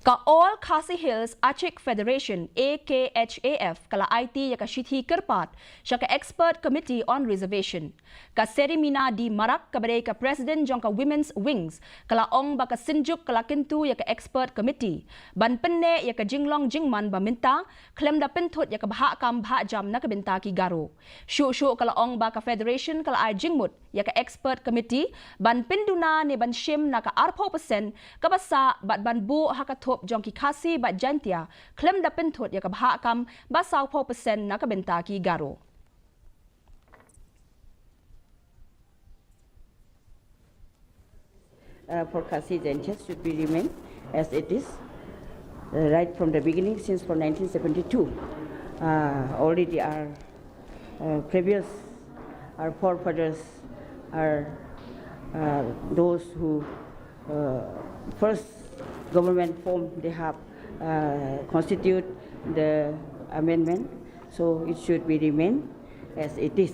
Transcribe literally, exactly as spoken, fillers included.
Ka All Khasi Hills Achik Federation, A K H A F, ka la aiti ïa ka shithi kyrpad sha ka Expert Committee on Reservation. Ka Serimina D Marak, kaba dei ka President jong ka Women's Wings, ka la ong ba ka Synjuk ka la kyntu ïa ka Expert Committee ban pynneh ïa ka jinglong jingman ba mynta, khlem da pynthut ïa ka bhah kam bhah jam na ka bynta ki Garo. Shuh shuh ka la ong ba ka Federation ka la ai jingmut ïa ka Expert Committee ban pynduna ne ban shim na ka arphew percent kaba sah bad ban buh ha ka thup jong ki Khasi bad Jaintia, khlem da pynthut ïa ka bhah kam ba sawphew percent na ka bynta ki Garo. Uh, for Khasi Jaintia should be remain as it is, uh, right from the beginning, since for nineteen seventy-two. Uh, already our, uh, previous, our forefathers, our, uh, those who, uh, first government form, they have, uh, constitute the amendment, so it should be remain as it is.